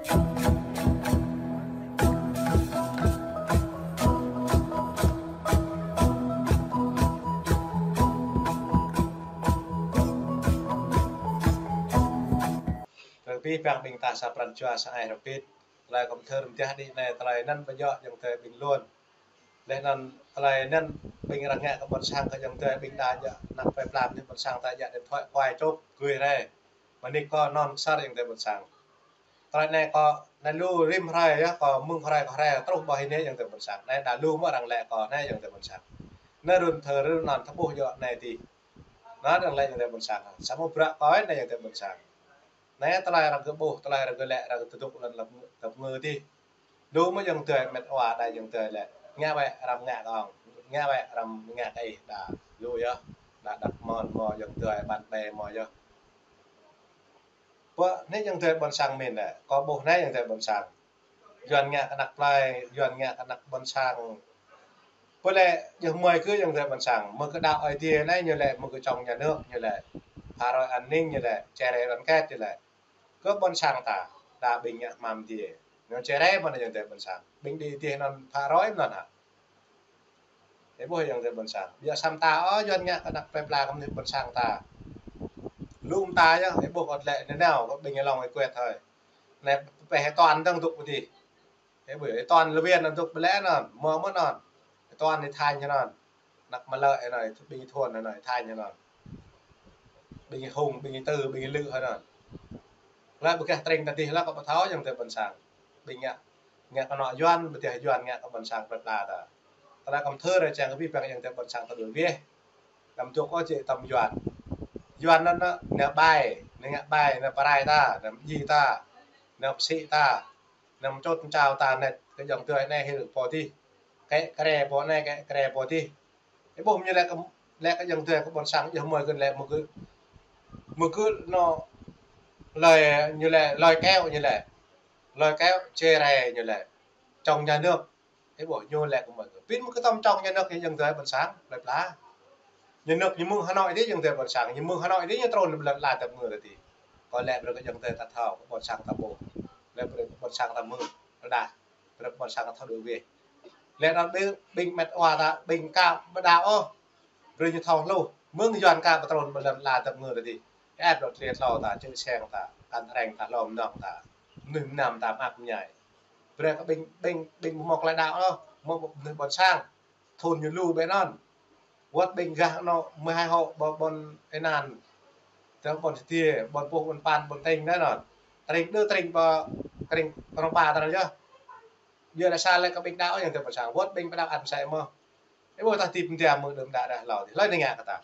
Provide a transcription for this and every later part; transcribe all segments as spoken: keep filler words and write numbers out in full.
Tơlơi pih păng ƀing ta sa pran jua sa ai rơbit. Tơlơi kâo thâo rơmtiah đĭ anai, tơlơi anŭn pơjŏ ayŏng adơi ƀing lŏn. Laih anŭn tơlơi anŭn ƀing arăng ngă kơ ƀôn sang kơ ayŏng adơi ƀing đa djă, anăp plơi pla ƀôn sang ta djă điện thoại quay chụp gửi rai. Mơ̆ng anai kơ anŭn sar ayŏng adơi ƀôn sang. Tơlơi anai kơ anai lu rĭm hrơi yơh, kơ mơ̆ng hrơi kơ hrơi truh ƀơi anai ayŏng adơi ƀôn sang. Anai đa lu mơ̆ arăng lĕ kơ anai ayŏng adơi ƀôn sang. Anai run thơ run anŭn tơƀuh djŏ anai tih. Anŭn arăng lĕ ayŏng adơi ƀôn sang. Samơ̆ bruă kơ anai ayŏng adơi ƀôn sang. Anai tơlơi arăng kơ ƀuh, tơlơi arăng kơ lĕ, arăng kơ tơdŭk lŏn lăp, lăp ngơ tih. Lu mơ̆ ayŏng adơi met wa đa ayŏng adơi lĕ. Ngă wơ̆t arăng ngă kơ ŏng. Ngă wơ̆t arăng ngă kơ ih đa. Lu yơh. Đa đăp mơ̆n mơ̆ ayŏng adơi ƀan ƀe mơ̆ yơh. Pơ anai ayŏng adơi ƀôn sang mĭn lĕ. Kơ ƀuh anai ayŏng adơi ƀôn sang. Yuan ngă kơ anăp plơi, Yuan ngă kơ anăp ƀôn sang. Pơ lĕ, yơh mơi kơ ayŏng adơi ƀôn sang. Mơi kơ đaŏ Ơi Adai anai ñu lĕ, mơi kơ čŏng nhà nước ñu lĕ. Phá rối an ninh ñu lĕ, chia rẽ đoàn kết ñu lĕ. Kơ ƀôn sang ta, đa ƀing ngă hmam Adai. Ñu chia rẽ mơ̆n ayŏng adơi ƀôn sang. Ƀing đĭ Adai anŭn phá rối anŭn hă. Ih ƀuh ayŏng adơi ƀôn sang. Biă sam ta, ơ, Yuan ngă kơ anăp plơi pla kơ mơnuih ƀôn sang ta. Lŏm ta yơh, ih ƀuh kơ lĕ anai nao, kơ ƀing lŏng ih kuet hơi. Anai pơpĕh ih tuan dơ̆ng dŏ pơ adih. Ih ƀuh, ih tuan lơ win anŭn dŏ pơ lĕ anŭn, mơ̆ mơ̆ anŭn. Ih tuan ih thañ anŭn. Anăp mơlơi anai, ƀing thun anai, thañ anŭn. Ƀing hung, ƀing tư, ƀing lư anŭn. Lĕ ƀu kơ tring ta dih lĕ kơ pơthâo ayŏng adơi ƀôn sang. Ƀing ngă, ngă kơ anŏ Yuan, ƀu djơ̆ Yuan ngă kơ ƀôn sang plơi pla ta. Tơlơi kâo thâo ră čang kơ pih păng ayŏng adơi ƀôn sang ta đuaĭ weh. Kâo dŏ kơ či tơm Yuan. Yuan anŭn anai, anai ƀai, anai ngă ƀai, anai pơrai ta, anai mơji ta, anai pơsĭ ta, anai mơčot mơčao ta, anai kơ ayŏng adơi anai hil pô dih. Kĕ kre pô anai, kĕ kre pô dih. Ih ƀuh ñu lĕ kơ, lĕ kơ ayŏng adơi kơ ƀôn sang yơh mơi kơ lĕ mơi kơ, mơi kơ anŏ lơi ñu lĕ, lơi kéo ñu lĕ. Lơi kéo chia rẽ ñu lĕ. Čŏng nhà nước. Ih ƀuh ñu lĕ kơ mơi kơ. Pin mơi kơ tơm čŏng nhà nước ayŏng adơi ƀôn sang, plơi pla. Nhà nước ñu mơ̆ng Hà Nội dih ayŏng adơi ƀôn sang, ñu mơ̆ng Hà Nội dih ñu trŭn ƀơi lŏn ala tơpơngư ta dih. Kơ lĕ brơi kơ ayŏng adơi ta thâo, kơ ƀôn sang ta ƀuh. Lĕ brơi kơ ƀôn sang ta mơ̆ng, đa. Brơi kơ ƀôn sang ta thâo đuaĭ weh. Lĕ anŭn ƀing, ƀing met wa ta, ƀing ka ƀu đaŏ ôh. Brơi ñu thâo hluh. Mơ̆ng Yuan ka pơtrŭn ƀơi lŏn ala tơpơngư ta dih. Kơ ĕp lŏn triê tlâo ta, čư̆ seng ta, kăn reng ta, hlô mơnơ̆ng ta. Mơnuih mơnam ta mơak mơñai. Brơi kơ ƀing, ƀing, ƀing ƀu mơ̆ tơlơi đaŏ ôh. Mơ̆ ƀu mơnuih ƀôn sang. Thun ñu lu ƀơi anŭn. Wơ̆t ƀing gah anŏ mơhai hŏ ƀơ ƀôn ênan. Tơ ƀôn Sê Tiê, ƀôn Pŭ, ƀôn Pan, ƀôn Tring anŭn. Tring đơ tring ƀơ, tring prong pa ta anŭn yơh. Yua lĕ sa lĕ kơ ƀing đaŏ ayŏng adơi ƀôn sang. Wơ̆t ƀing pơđaŏ ăn sai mơ̆. Ih ƀuh ta tip mơ̆n dia mơ̆ng đưm đă đah hlâo. Hlơi anai ngă kơ ta.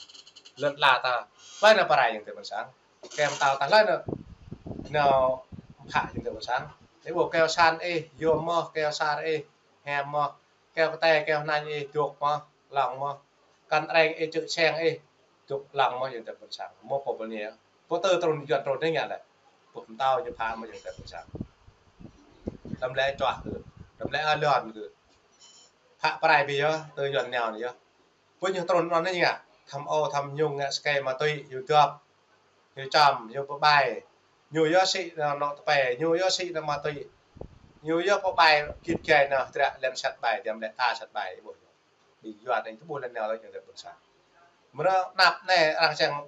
Lŏn ala ta. Hlơi anai pơrai ayŏng adơi ƀôn sang. Kơ mơtao ta hlơi anai. Anai phă ayŏng adơi ƀôn sang. Ih ƀuh kơyâo san ih, yôm mơ̆, kơyâo sar ih, hem mơ̆. Kơyâo kơtai, kơyâo hnanh ih, dŏ mơ̆, lŏng mơ̆. Kăn reng ih, čư̆ seng ih, dŏ lŏng mơ̆ ayŏng adơi ƀôn sang. Mơ̆ pô ƀơi anai. Pô tơ trŭn Yuan trŭn anai ngă lĕ. Pô mơtao ñu phă mơ̆ ayŏng adơi ƀôn sang. Đăm lĕ čuah kơ. Đăm lĕ alon kơ. Phă pơrai ƀing yơh, tơ Yuan nao anai yơh. Pô ñu trŭn anŭn anai ngă. Tham ô, tham nhũng ngă sơkai ma túy, hyu dŏp. Hyu čăm, hyu pơƀai. Ñu yơh sĭ anŏ tơpai, ñu yơh sĭ anŏ ma túy. Ñu yơh pơƀai git gai anŏ hơdră lĕ sat ƀai, đăm lĕ ta sat ƀai, ih ƀuh. Ƀing Yuan anai tơƀuh lĕ nao lĕ ayŏng adơi ƀôn sang. Mơ̆ anăp anai arăng čang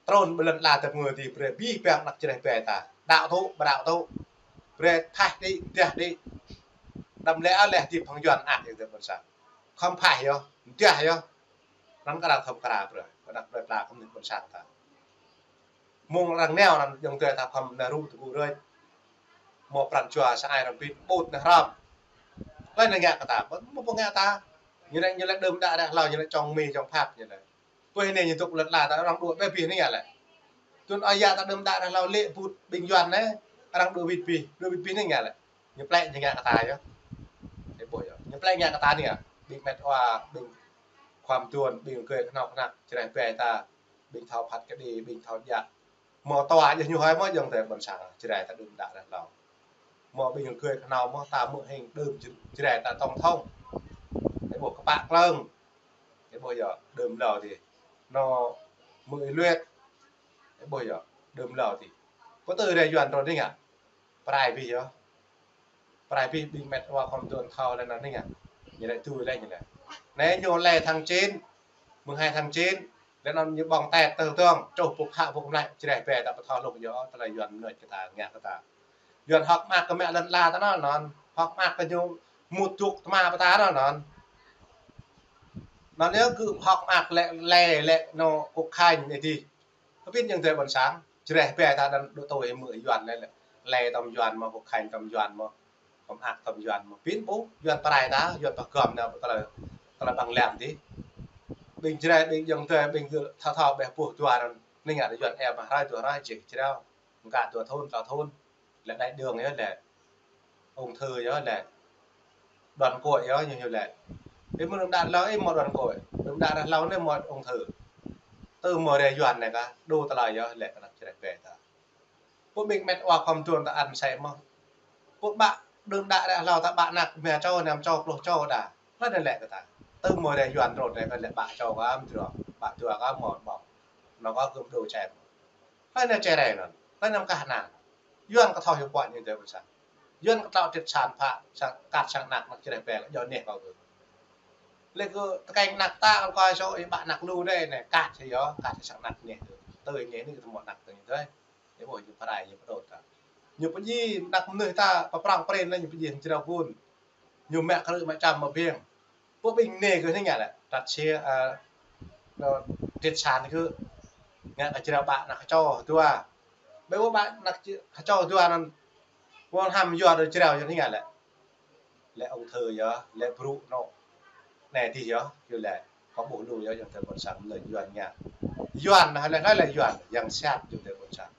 trŭn ƀơi lŏn ala tơpơngư dih brơi pih păng anăp čơreh ƀai ta. Đaŏ tŭ, ƀu đaŏ tŭ. Brơi thaih đĭ, mơdah đĭ. Đăm lĕ aleh dih phang Yuan ăt ayŏng adơi ƀôn sang. Khŏm phaih yơh, mơdah yơh. Anŭn kơ arăng thâo kra brơi. Kơ anăp plơi pla kơ mơnuih ƀôn sang ta. Mơ̆ng arăng nao anŭn ayŏng adơi ta khŏm nao rŭ tơgŭ rơ̆t. Mơ̆ pran jua sa ai răm bit ƀut nao hrăm. Hlơi anai ngă kơ ta, ƀu mơ̆ pô ngă ta. Ñu lĕ, ñu lĕ đưm đă đah hlâo, ñu lĕ čŏng Mi, čŏng Pháp, ñu lĕ. Pơ anai ñu dŏ lŏn ala ta arăng đuaĭ ƀĕ pih anai ngă lĕ. Tun ơi yă ta đưm đă đah hlâo lĕ ƀut ƀing Yuan anai, arăng đuaĭ wĭt pih, đuaĭ wĭt pih anai ngă lĕ. Ñu plĕ ñu ngă kơ ta yơh. Ih ƀuh yơh. Ñu plĕ ngă kơ ta anai ngă. Ƀing met wa, ƀing khua mơduôn, ƀing gơ̆ kơhnâo kơhnăk, čơreh ƀai ta, ƀing thâo phat kơđi, ƀing thâo djă. Mơ̆ tơwa djơ̆ ñu hơi mơ̆ ayŏng adơi ƀôn sang, Jrai ta đưm đă đah hlâo. Mơ̆ ƀing gơ̆ kơhnâo mơ̆ ta mơ̆ hing đưm Jrai ta tổng thống. Ih ƀuh kơpă klơng. Ih ƀuh yơh, đưm hlâo dih. Anŏ mơ̆ ih luet. Ih ƀuh yơh, đưm hlâo dih. Pơtơ rai Yuan trŭn anai ngă. Pơrai ƀing yơh. Prai pih ƀing met wa khom tuan thâo lĕ anŭn anai ngă. Ñu lĕ tui lĕ ñu lĕ. Anai ñu lĕ tháng chín, mùng hai tháng chín, lĕ anŭn ñu ƀơ̆ng tĕt tơ tong, čuh pŭk hă pŭk mlai, čreh bĕ ta pơthâo lŭk yơh, tơlơi Yuan mơnuih kơ ta, ngă kơ ta. Yuan hơ̆k mơak kơ mĕ lŏn ala ta anŭn anŭn, hơ̆k mơak kơ ñu mŭt dŏ tơma pơ ta anŭn anŭn. Anŭn yơh kơ hơ̆k mơak lĕ, lĕ, lĕ, ñu kŭk khañ anai dih. Kơ ƀing ayŏng adơi ƀôn sang, čreh bĕ ta anŭn dŏ tui mơ̆ Yuan lĕ, lĕ, lĕ tơm Yuan mơ̆, kŭk khañ tơm Yuan mơ̆, hơ̆k mơak tơm Yuan mơ̆. Ƀing ƀu, Yuan prai ta, Yuan pơgŏm anai, tơlơi, tơlơi ƀăng lăng dih. Ƀing čreh, ƀing ayŏng adơi, ƀing gơ̆ thâo thâo ƀĕ ƀuh dua anŭn, anai ngă Yuan eo mă hrơi dua hrơi, jĕ črao, ngă dua thŭn, klâo thŭn. Lĕ đại đường yơh lĕ, ung thư yơh lĕ, đoàn kết yơh ñu ñu lĕ. Ih mơ̆ng đưm đă hlâo ih mơ̆ đoàn kết, đưm đă hlâo anai mơ̆ ung thư. Tơ mơ̆ rai Yuan anai kah, dŏ tơlơi yơh lĕ kơ anăp čreh bĕ ta. Pô ƀing met wa khom tuan ta ăn sĕ mơ̆. Pô ƀă đưm đă hlâo ta ƀă anăp mia čô, năm čô, pluh čô đa. Hlơi anai lĕ kơ ta. Tơ mơ̆ rai Yuan rŏt anai kah lĕ ƀă čô kah mơ̆ dua, ƀă dua kah mơ̆ ƀơ̆ng. Anŭn kah kư̆m dŏ čem. Hlơi anai čreh anŭn, hlơi anŭn kah anŭn. Yuan kơ thâo hiu kuat ñu adơi ƀôn sang. Yuan kơ thâo triệt sản phă, sang, kat sang anăp, anăp čreh bĕ, djơ̆ anai kâo kơ. Lĕ kơ tơkeng anăp ta, kâo kơ sô, ih ƀă anăp lu đơi anai, kat sĕ yơh, kat sang anăp anai tơ. Tơ anai anai kơ tơmŏ anăp tơ anai tơ. Ih ƀuh ñu prai, ñu pơdŏt ta. Ñu pơdjai anăp mơnuih ta, pơprŏng prin anai ñu pơdjai črao gun. Ñu mă krư̆ mă čăm mă ƀiêng. Pô ƀing anai kơ anai ngă lĕ. Tăt sia, ơ, anŭn triệt sản kơ ngă kơ črao ƀă anăp čô dua. Ƀĕ ƀă anăp č-, čô dua anŭn. Wơ̆t hăm Yuan dŏ črao yơh anai ngă lĕ. Lĕ ung thư yơh, lĕ brŭ anŭn. Anai dih yơh, yơh lĕ. Kâo ƀuh lu yơh, ayŏng adơi ƀôn sang mơnuih Yuan ngă. Yuan anai lĕ, anai lĕ Yuan, yang sat ayŏng adơi ƀôn sang.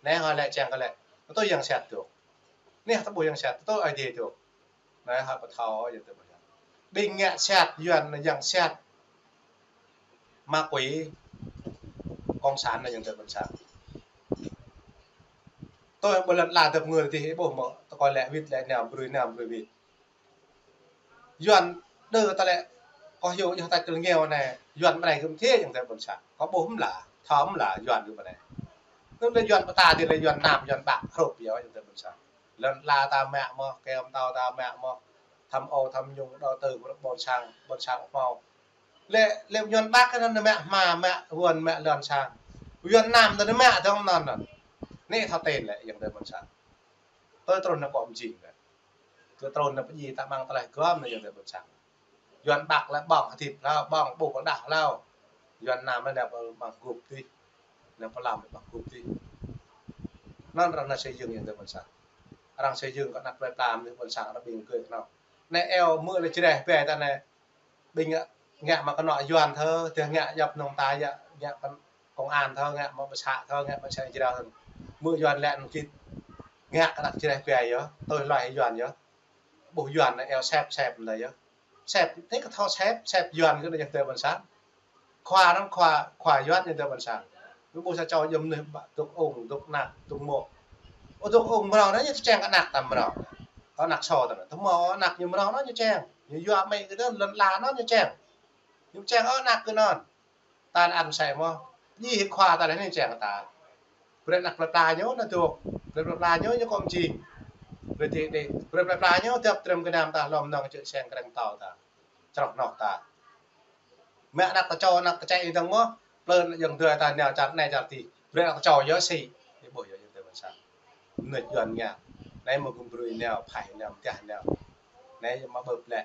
Anai hơi lĕ čang kơ lĕ. Tơ yang sat dŏ. Anai tơ ƀuh yang sat, tơ Aê Diê dŏ. Anai hơi pơthâo ayŏng adơi ƀôn sang. Ƀing ngă sat, Yuan anai yang sat. Ma quỷ, cộng sản anai ayŏng adơi ƀôn sang. Tui ƀơi lŏn ala tơpă ngui dih ƀuh mơ̆, tơkơi lĕ wĭt lĕ nao brui nao brui wĭt. Yuan đơ ta lĕ, kâo hyu yơh ta kơ ngeo anai, Yuan mơnai gơ̆m thiê ayŏng adơi ƀôn sang. Kâo ƀuh mơ̆ lă, thâo mơ̆ lă, Yuan gơ̆m mơnai. Anŭn lĕ Yuan pơtă dih lĕ Yuan Nam, Yuan Bắc, hrŏp yơh ayŏng adơi ƀôn sang. Lŏn ala ta mă mơ̆, kơyâo pơtao ta mă mơ̆, tham ô, tham nhũng, đầu tư ƀôn sang, ƀôn sang hmâo. Lĕ, lĕ Yuan Bắc anŭn mă hma, mă wơ̆n, mă lŏn sang. Yuan Nam anŭn mă dơ̆ng anŭn anŭn. Anai thâo tên lĕ ayŏng adơi ƀôn sang. Tui trŭn anŭn kơ mơjing lĕ. Tui trŭn anŭn pơdjai ta ƀơ̆ng tơlơi gơ̆m anŭn ayŏng adơi ƀôn sang. Yuan Bắc lĕ ƀơ̆ng hơdip hlâo, ƀơ̆ng ƀuh kơ đah hlâo. Yuan Nam anŭn ƀơ̆ng gŭp dih. Anŭn pơlăm ƀơ̆ng gŭp dih. Anŭn arăng anŭn xây dựng ayŏng adơi ƀôn sang. Arăng xây dựng kơ anăp plơi pla ayŏng adơi ƀôn sang arăng ƀing gơ̆ kơ anŭn. Anai eo mơ̆ lĕ čreh bĕ ta anai. Ƀing ngă, ngă mă kơnŏ Yuan thơ, tơl ngă djŏp nong ta yă, ngă pơ công an thơ, ngă mă pơ xã thơ, ngă pơ xã jrao thơ. Mơ̆ Yuan lĕ anŭn kĭt. Ngă kơ anăp čreh bĕ yơh, tui hloi Yuan yơh. Ƀuh Yuan anai eo sep, sep anai yơh. Sep, anai kơ thâo sep, sep Yuan kơ anŭn ayŏng adơi ƀôn sang. Khua anŭn khua, khua Yuan ayŏng adơi ƀôn sang. Ƀuh sa čô yơh mơnuih ƀă dŏ ung, dŏ anăp, dŏ mŏk. Ơ dŏ ung mrâo anai ñu čang kơ anăp ta mrâo. Kơ anăp sô ta anŭn. Tơma anăp ñu mrâo anŭn ñu čang. Ñu yua mĕ kơ tơ lŏn ala anŭn ñu čang. Ñu čang ơ anăp kơ anŭn. Ta anŭn sĕ mơ̆. Djai hĭ khua ta lĕ anai čang kơ ta. Brơi anăp plơi pla ñu anŭn dŏ. Brơi plơi pla ñu ñu kơ mơjing. Brơi dih dih. Brơi plơi pla ñu djŏp trơm gơnam ta hlŏm nong čư̆ seng kreng tâo ta. Čroh noh ta. Mă anăp kơčô, anăp kơčĕ ih dơ̆ng mơ̆, plơi ayŏng adơi ta nao čar anai čar dih. Brơi anăp kơčô yơh sĭ. Ih ƀuh yơh ayŏng adơi ƀôn sang. Mơnuih Yuan ngă. Anai mơ̆ gơ̆m brơi nao, phai nao, mơtiah nao. Anai yơh mă ƀơ̆p lĕ.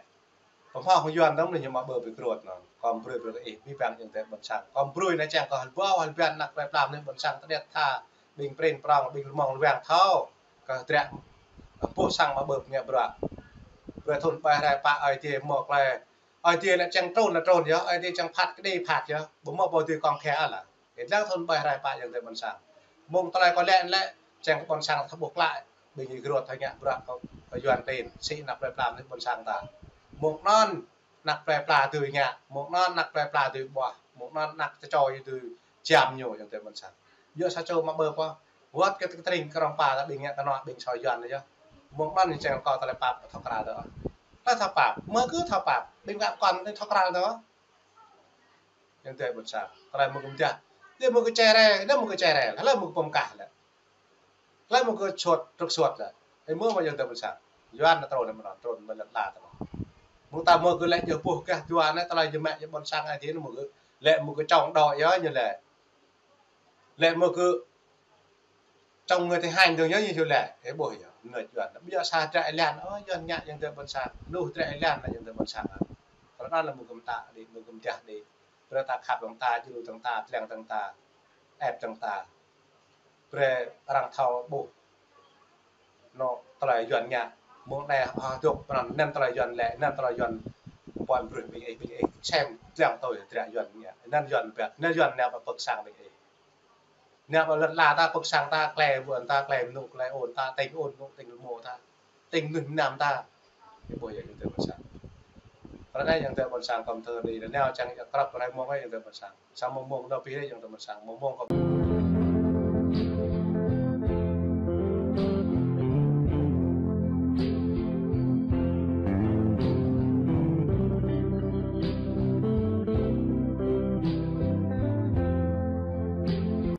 Pơmhŏng Yuan dơ̆ng anai yơh mă ƀơ̆p ƀơi kơruôt anŭn. Kâo brơi brơi kơ ih, abih bang ayŏng adơi ƀôn sang. Kâo brơi anai čang kơ hlâo hlâo biă anăp plơi pla mơnuih ƀôn sang tơdet tha. Ƀing prin prŏng, ƀing rơmŏng rơwang thâo. Kơ dră. Pô sang mă ƀơ̆p ngă bruă. Brơi thŭn ƀai rai pă Aê Diê mơ̆ klai. Aê Diê lĕ čang trŭn lĕ trŭn yơh, Aê Diê čang phat kơđi phat yơh, ƀu mơ̆ ƀu dưi kŏng khĕ ôh lah. Ih dlăng thŭn ƀai rai pă ayŏng adơi ƀôn sang. Mơ̆ng tơlơi kâo lĕ lĕ, čang kơ ƀôn sang ta ƀuh klă, ƀing gơ̆ rŏt thâo ngă bruă kơ, kơ Yuan tin, sĭ anăp plơi pla mơnuih ƀôn sang ta. Mơ̆ng anŭn, anăp plơi pla dưi ngă, mơ̆ng anŭn anăp plơi pla dưi ƀuah, mơ̆ng anŭn anăp čơčô dưi jam ñu ayŏng adơi ƀôn sang. Yua sa čô mă ƀơ̆p ôh. Wơ̆t kơ tơring krong pa ta ƀing ngă kơnŏ ƀing sô Yuan yơh. Mơ̆ng anŭn ñu čang kơ tơlơi pap thâo kral dơ̆. Tơlơi thâo pap, mơ̆ kơ thâo pap, ƀing ngă kơnŏ anai thâo kral dơ̆. Ayŏng adơi ƀôn sang, tơlơi mơ̆ kơ mơtiah. Lĕ mơ̆ kơ čere, lĕ mơ̆ kơ čere, lĕ mơ̆ kơ pơm kah lĕ. Lĕ mơ̆ kơ čuăt, trŭk čuăt lĕ. Ih mơ̆ mă ayŏng adơi ƀôn sang. Yuan anai trŭn anai mơnơ̆ng, trŭn mơ̆ng lŏn ala tơnah. Mơ̆ng ta mơ̆ kơ lĕ jơh ƀuh kơ Yuan anai tơlơi jơmĕ jơbon sang ai dih mơ̆ kơ lĕ mơ̆ kơ čŏng đŏk yơh ñu lĕ. Lĕ mơ̆ kơ čŏng người thứ hai dơ̆ng yơh ñu lĕ. Ơ ƀuh yơh, mơnuih Yuan. Ƀiă sa dră ih lăng, ơ, Yuan ngă ayŏng adơi ƀôn sang. Lu dră ih lăng anai ayŏng adơi ƀôn sang. Tơlơi anŭn lĕ mơ̆ kơ mơta đĭ, mơ̆ kơ mơdiah đĭ. Brơi ta khăp dơ̆ng ta, djru dơ̆ng ta, tlăng dơ̆ng ta, ĕp dơ̆ng ta. Brơi arăng thâo ƀuh. Anŭn tơlơi Yuan ngă. Mơ̆ng anai hơdŏk pran anŭn tơlơi Yuan lĕ, anŭn tơlơi Yuan puăn brơi ƀing ih, ƀing ih sem tlăng tui dră Yuan ngă. Anŭn Yuan ƀiă, anŭn Yuan nao pơ pơ̆k sang ƀing ih. Nao pơ lŏn ala ta, pơ̆k sang ta, klei ƀuăn ta, klei mơnŭ, klei ôn ta, tĭng ôn mơnŭ, tĭng rơmô ta, tĭng mơnuih mơnam ta. Ơ ƀuh yơh ayŏng adơi ƀôn sang. Tơlơi anai ayŏng adơi ƀôn sang kơm thơ đĭ, nao čang yă krăp rai mơ̆ng ayŏng adơi ƀôn sang. Samơ̆ mơ̆ng đa pih ayŏng adơi ƀôn sang, mơ̆ng mơ̆ng kơm